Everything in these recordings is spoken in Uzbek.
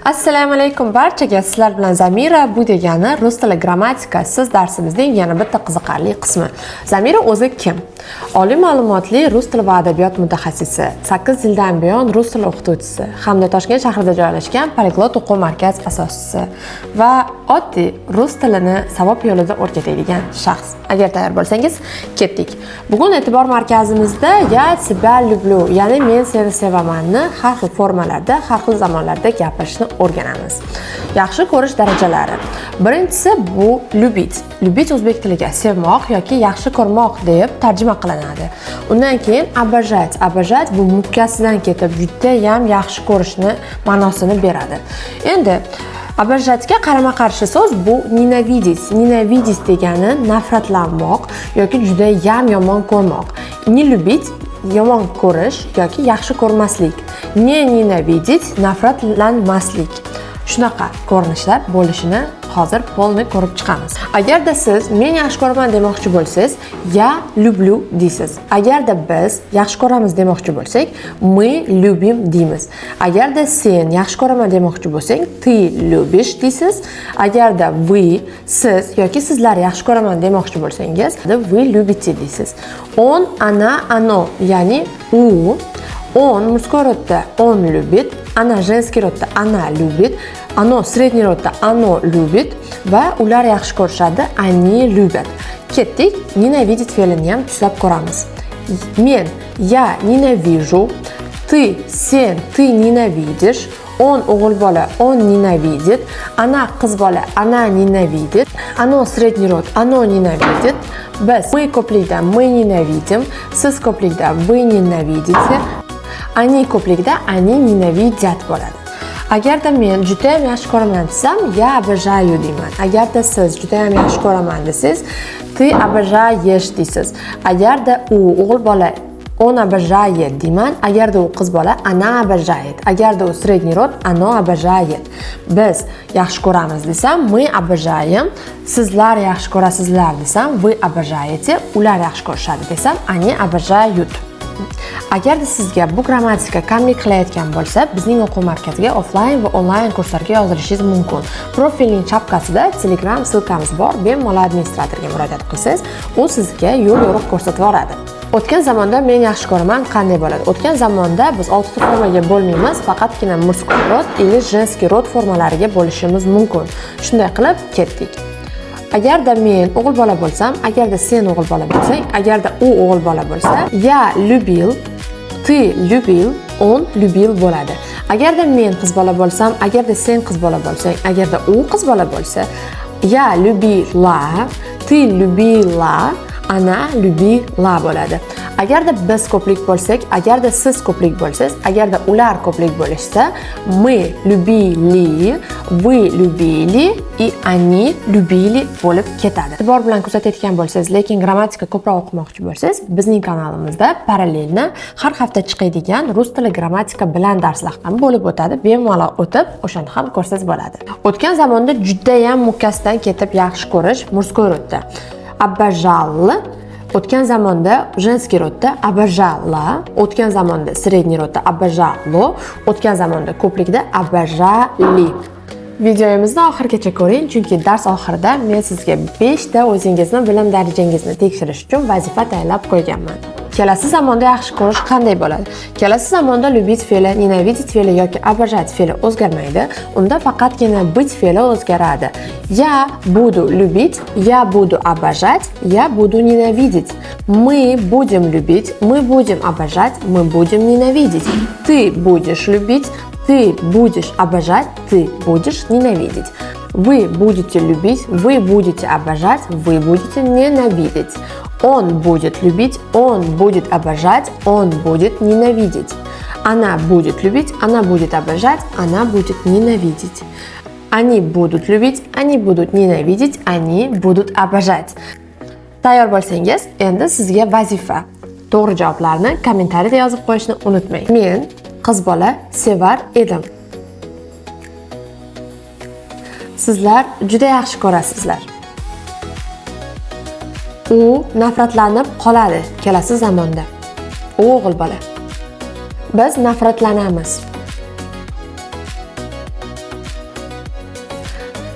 Assalomu alaykum barchaga. Sizlar bilan Zamira. Bu degani rus tili grammatikasiz darsimizning yana bitta qiziqarli qismi. Zamira o'zi kim? Oliy ma'lumotli rus tili va adabiyot mutaxassisi, 8 yildan buyon rus tili o'qituvchisi hamda Toshkent shahrida joylashgan Poliglot o'quv markaz asoschisi va oddiy rus tilini savob yo'lida o'rgatadigan shaxs. Agar tayyor bo'lsangiz, ketdik. Bugun e'tibor markazimizda "Я тебя люблю", ya'ni "Men seni sevamanni" har xil formalarda, har xil zamonlarda gapirishni o'rganamiz. Yaxshi ko'rish darajalari. Birinchisi bu любить. Любить o'zbek tiliga sevmoq yoki yaxshi ko'rmoq deb tarjima qilinadi. Undan keyin обожать. Обожать bu mukkasidan ketib judayam yaxshi ko'rishni ma'nosini beradi. Endi обожатьga qarama-qarshi so'z bu ненавидеть. Ненавидеть degani nafratlanmoq yoki judayam yomon ko'rmoq. Не любить yomon ko'rish yoki yaxshi ko'rmaslik. Не ненавидеть nafratlanmaslik. Shunaqa ko'rinishlar bo'lishini hozir полный ko'rib chiqamiz. Agarda siz "Men yaxshi ko'raman" demoqchi bo'lsangiz, "Я люблю" deysiz. Agarda biz yaxshi ko'ramiz demoqchi bo'lsak, "Мы любим" deymiz. Agarda sen yaxshi ko'raman demoqchi bo'lsang, "Ты любишь" deysiz. Agarda вы, siz yoki sizlar yaxshi ko'raman demoqchi bo'lsangiz, "Вы любите" deysiz. Он, она, оно, ya'ni u, он мужской род da он любит, она женский род da она любит, оно средний род da оно любит va ular yaxshi ko'rishadi, они любят. Ketdik, ненавидеть fe'lini ham tuslab ko'ramiz. Men, я ненавижу, ты, sen, ты ненавидишь, он o'g'il bola, он ненавидит, она qiz bola, она ненавидит, оно средний род, оно ненавидит, biz, мы ko'plikda мы ненавидим, siz ko'plikda вы ненавидите, они ko'plikda они ненавидят bo'ladi. Agarda men judayam yaxshi ko'raman desam, "Я обожаю" deyman. Agarda siz judayam yaxshi ko'raman desangiz, "Ты обожаешь" deysiz. Agarda u o'g'il bola, он обожает deyman. Agarda u qiz bola, она обожает. Agarda u средний род, оно обожает. Biz yaxshi ko'ramiz desam, мы обожаем. Sizlar yaxshi ko'rasizlar desam, вы обожаете. Ular yaxshi ko'rishadi desam, они обожают. Agarda sizga bu grammatika kamlik qilayotgan bo'lsa, bizning o'quv markaziga offlayn va onlayn kurslarga yozilishingiz mumkin. Profilning chapkasida Telegram ссылка miz bor, bemalol administratorga murojaat qilsangiz, u sizga yo'l yo'riq ko'rsatib yuboradi. O'tgan zamonda "men yaxshi ko'raman" qanday bo'ladi? O'tgan zamonda biz oltita formaga bo'lmaymiz, faqatgina мужской род или женский род formalariga bo'lishimiz mumkin. Shunday qilib, ketdik. Agarda men o'g'il bola bo'lsam, agarda sen o'g'il bola bo'lsang, agarda u o'g'il bola bo'lsa, я любил, ты любил, он любил bo'ladi. Agarda men qiz bola bo'lsam, agarda sen qiz bola bo'lsang, agarda u qiz bola bo'lsa, я любила, ты любила, она любила bo'ladi. Agarda biz ko'plik bo'lsak, agarda siz ko'plik bo'lsangiz, agarda ular ko'plik bo'lishsa, мы любили, вы любили и они любили bo'lib ketadi. E'tibor bilan kuzatayotgan bo'lsangiz, lekin grammatika ko'proq o'qimoqchi bo'lsangiz, bizning kanalimizda параллельно har hafta chiqadigan rus tili grammatika bilan darslar ham bo'lib o'tadi. Bemalol o'tib, o'shani ham ko'rsangiz bo'ladi. O'tgan zamonda judayam mukkasidan ketib yaxshi ko'rish мужской род da обожал, o'tgan zamonda женский род da обожала, o'tgan zamonda средний род da обожало, o'tgan zamonda ko'plikda обожали. Videomizni oxirigacha ko'ring, chunki dars oxirida men sizga 5 ta o'zingizni bilim darajangizni tekshirish uchun vazifa tayyorlab qo'yganman. Kelasi zamonda yaxshi ko'rish qanday bo'ladi? Kelasi zamonda любить fe'li, ненавидеть fe'li yoki обожать fe'li o'zgarmaydi. Unda faqatgina быть fe'li o'zgaradi. Я буду любить, я буду обожать, я буду ненавидеть. Мы будем любить, мы будем обожать, мы будем ненавидеть. Ты будешь любить, ты будешь обожать, ты будешь ненавидеть. Вы будете любить, вы будете обожать, вы будете ненавидеть. Он будет любить, он будет обожать, он будет ненавидеть. Она будет любить, она будет обожать, она будет ненавидеть. Они будут любить, они будут ненавидеть, они будут обожать. Tayyor bo'lsangiz, endi sizga vazifa. To'g'ri javoblarni kommentariyada yozib qo'yishni unutmang. Men qiz bola sevar edim. Sizlar juda yaxshi ko'rasizlar. U nafratlanib qoladi kelasi zamonda. U o'g'il bola. Biz nafratlanamiz.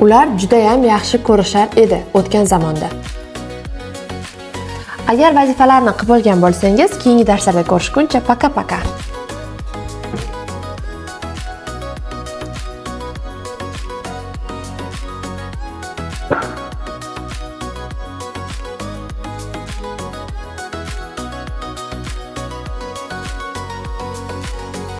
Ular judayam yaxshi ko'rishar edi o'tgan zamonda. Agar vazifalarni qilib bo'lgan bo'lsangiz, keyingi darslarda ko'rishguncha, пока-пока.